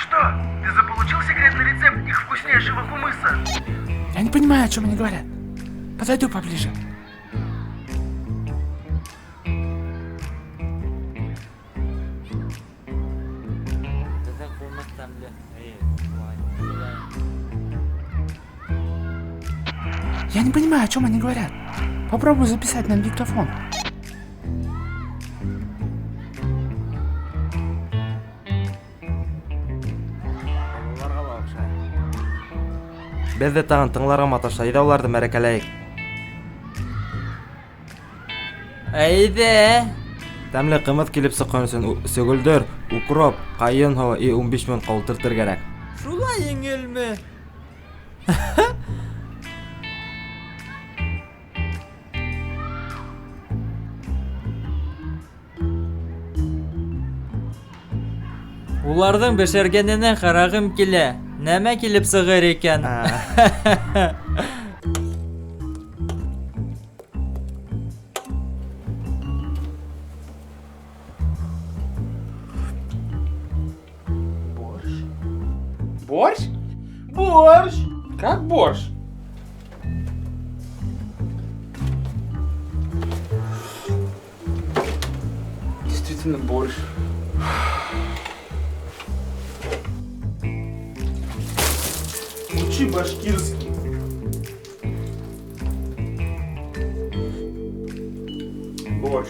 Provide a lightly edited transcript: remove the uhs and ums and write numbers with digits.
что, ты заполучил секретный рецепт их вкуснейшего кумыса? Я не понимаю, о чем они говорят. Подойду поближе. Беҙҙең ҡумыҙ тәмле. Эйе, шулай. Шулай. Я не понимаю, о чем они говорят. Попробую записать на диктофон. Балаларға ла оҡшай. Беҙҙе тағын тыңларға маташа, әйҙә уларҙы мәрәкәләйек. Әйҙә. Тәмле ҡымыҙ килеп сыҡһын өсөн сөгөлдөр, укроп, ҡайын һыуы и 15 минутҡа ултыртыр кәрәк. Шулай еңелме? Уларҙың бешергәненә ҡарағым килә. Нәмә килеп сығыр икән? Борщ? Борщ? Борщ! Как борщ? Действительно борщ. Учи башкирский. Борщ.